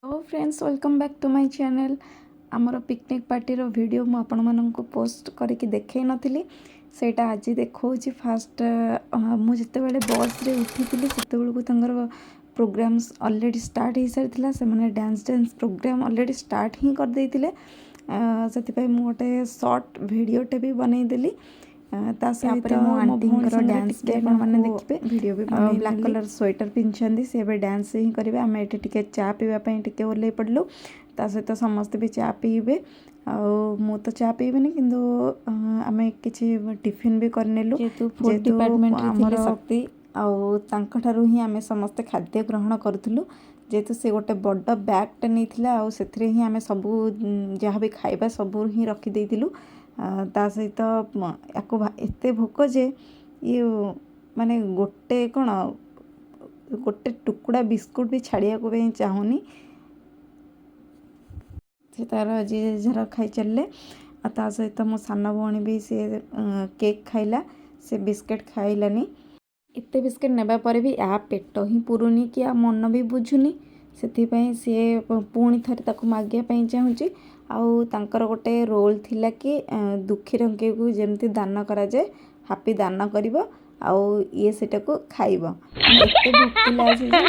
Hello friends, welcome back to my channel. ଆମର picnic ପାର୍ଟିର video ମୁଁ ଆପଣମାନଙ୍କୁ ପୋଷ୍ଟ କରିକି ଦେଖାଇ ନଥିଲି, ସେଇଟା ଆଜି ଦେଖାଉଛି। ଫାଷ୍ଟ ମୁଁ ଯେତେବେଳେ ବସ୍ରେ ଉଠିଥିଲି, ସେତେବେଳକୁ ତାଙ୍କର ପ୍ରୋଗ୍ରାମ୍ସ ଅଲରେଡ଼ି ଷ୍ଟାର୍ଟ ହେଇସାରିଥିଲା। ସେମାନେ ଡ୍ୟାନ୍ସ ପ୍ରୋଗ୍ରାମ୍ ଅଲରେଡ଼ି ଷ୍ଟାର୍ଟ ହିଁ କରିଦେଇଥିଲେ। ସେଥିପାଇଁ ମୁଁ ଗୋଟେ ସର୍ଟ ଭିଡ଼ିଓଟେ ବି ବନେଇଦେଲି। ତା ସହିତ ତାପରେ ମୋ ମୋ ଭଉଣୀ ଆଣ୍ଟିଙ୍କର ସାଙ୍ଗରେ ଡ୍ୟାନ୍ସ ଟିକେ ବି ଆପଣମାନେ ଆପଣଙ୍କୁ ଦେଖିବେ। ଭିଡ଼ିଓ ବି ବ୍ଲାକ୍ ବନେଇଦେଲି। କଲର୍ ସ୍ୱେଟର୍ ପିନ୍ଧିଛନ୍ତି, ସେ ଏବେ ଡ୍ୟାନ୍ସ ହିଁ କରିବେ। ଆମେ ଏଠି ଟିକେ ଚା ପିଇବା ପାଇଁ ଟିକେ ଓହ୍ଲେଇ ପଡ଼ିଲୁ। ତା ସହିତ ସମସ୍ତେ ବି ଚା ପିଇବେ। ଆଉ ମୁଁ ତ ଚା ପିଇବିନି, କିନ୍ତୁ ଆମେ କିଛି ଟିଫିନ୍ ବି କରିନେଲୁ। ଯେହେତୁ ଫୁଡ୍ ଯେହେତୁ ଡିପାର୍ଟମେଣ୍ଟରେ ଆମର ଥିଲେ ଶକ୍ତି, ଆଉ ତାଙ୍କଠାରୁ ହିଁ ଆମେ ସମସ୍ତେ ଖାଦ୍ୟ ଗ୍ରହଣ କରୁଥିଲୁ। ଯେହେତୁ ସେ ଗୋଟେ ବଡ଼ ବ୍ୟାଗ୍ଟେ ନେଇଥିଲା ଆଉ ସେଥିରେ ହିଁ ଆମେ ସବୁ ଯାହା ବି ଖାଇବା ସବୁ ହିଁ ରଖିଦେଇଥିଲୁ। ତା ସହିତ ୟାକୁ ଏତେ ଭୋକ ଯେ ଇଏ ମାନେ ଗୋଟେ କ'ଣ, ଗୋଟେ ଟୁକୁଡ଼ା ବିସ୍କୁଟ ବି ଛାଡ଼ିବାକୁ ପାଇଁ ଚାହୁଁନି। ସେ ତାର ଯିଏ ଯାହାର ଖାଇ ଚାଲିଲେ। ଆଉ ତା ସହିତ ମୋ ସାନ ଭଉଣୀ ବି ସିଏ କେକ୍ ଖାଇଲା, ସେ ବିସ୍କୁଟ ଖାଇଲାନି। ଏତେ ବିସ୍କୁଟ ନେବା ପରେ ବି ୟା ପେଟ ହିଁ ପୁରୁନି କି ୟା ମନ ବି ବୁଝୁନି। ସେଥିପାଇଁ ସିଏ ପୁଣି ଥରେ ତାକୁ ମାଗିବା ପାଇଁ ଚାହୁଁଛି। ଆଉ ତାଙ୍କର ଗୋଟେ ରୋଲ୍ ଥିଲା କି ଦୁଃଖୀ ରଙ୍କୀକୁ ଯେମିତି ଦାନ କରାଯାଏ, ହାପି ଦାନ କରିବ ଆଉ ଇଏ ସେଇଟାକୁ ଖାଇବ। ମାନେ ଏତେ ଭୋକିଲା ଅଛି ଯେ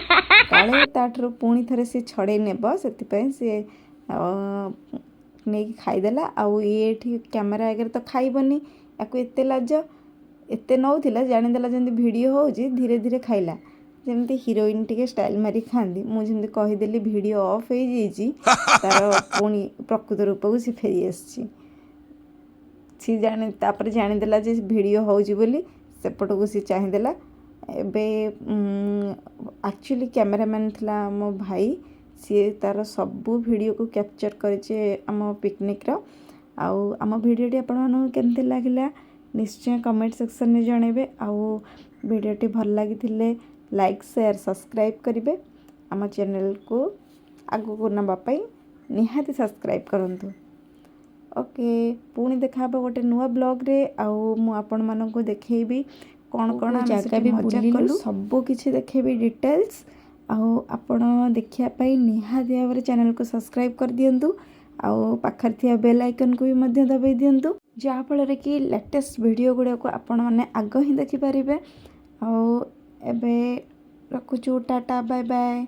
କାଳେ ତାଠାରୁ ପୁଣି ଥରେ ସିଏ ଛଡ଼େଇ ନେବ, ସେଥିପାଇଁ ସିଏ ନେଇକି ଖାଇଦେଲା। ଆଉ ଇଏ ଏଠି କ୍ୟାମେରା ଆଗରେ ତ ଖାଇବନି, ୟାକୁ ଏତେ ଲାଜ। ଏତେ ନଉଥିଲା, ଜାଣିଦେଲା ଯେମିତି ଭିଡ଼ିଓ ହେଉଛି, ଧୀରେ ଧୀରେ ଖାଇଲା, ଯେମିତି ହିରୋଇନ୍ ଟିକେ ଷ୍ଟାଇଲ୍ ମାରି ଖାଆନ୍ତି। ମୁଁ ଯେମିତି କହିଦେଲି ଭିଡ଼ିଓ ଅଫ୍ ହେଇଯାଇଛି, ତାର ପୁଣି ପ୍ରକୃତ ରୂପକୁ ସେ ଫେରି ଆସିଛି। ସିଏ ଜାଣି ତାପରେ ଜାଣିଦେଲା ଯେ ଭିଡ଼ିଓ ହେଉଛି ବୋଲି, ସେପଟକୁ ସେ ଚାହିଁଦେଲା। ଏବେ ଆକ୍ଚୁଆଲି କ୍ୟାମେରାମ୍ୟାନ୍ ଥିଲା ମୋ ଭାଇ। ସିଏ ତାର ସବୁ ଭିଡ଼ିଓକୁ କ୍ୟାପଚର୍ କରିଛି ଆମ ପିକନିକ୍ର। ଆଉ ଆମ ଭିଡ଼ିଓଟି ଆପଣମାନଙ୍କୁ କେମିତି ଲାଗିଲା, ନିଶ୍ଚୟ କମେଣ୍ଟ ସେକ୍ସନରେ ଜଣାଇବେ। ଆଉ ଭିଡ଼ିଓଟି ଭଲ ଲାଗିଥିଲେ ଲାଇକ୍, ସେୟାର, ସବସ୍କ୍ରାଇବ୍ କରିବେ। ଆମ ଚ୍ୟାନେଲକୁ ଆଗକୁ ନେବା ପାଇଁ ନିହାତି ସବସ୍କ୍ରାଇବ୍ କରନ୍ତୁ। ଓକେ, ପୁଣି ଦେଖା ହେବ ଗୋଟେ ନୂଆ ବ୍ଲଗ୍ରେ। ଆଉ ମୁଁ ଆପଣମାନଙ୍କୁ ଦେଖେଇବି କ'ଣ କୋଉ କ'ଣ କୋଉ ଆମେ ଜାଗା ସେଠି ବି ମଜା ବୁଲିଲୁ, କଲୁ, ସବୁ କିଛି ଦେଖେଇବି ଡିଟେଲ୍ସ। ଆଉ ଆପଣ ଦେଖିବା ପାଇଁ ନିହାତି ଭାବରେ ଚ୍ୟାନେଲକୁ ସବସ୍କ୍ରାଇବ୍ କରିଦିଅନ୍ତୁ ଆଉ ପାଖରେ ଥିବା ବେଲ୍ ଆଇକନ୍କୁ ବି ମଧ୍ୟ ଦବାଇ ଦିଅନ୍ତୁ, ଯାହାଫଳରେ କି ଲାଟେଷ୍ଟ ଭିଡ଼ିଓ ଗୁଡ଼ାକୁ ଆପଣମାନେ ଆଗ ହିଁ ଦେଖିପାରିବେ। ଆଉ ଏବେ ରଖୁଛୁ। Tata, bye bye.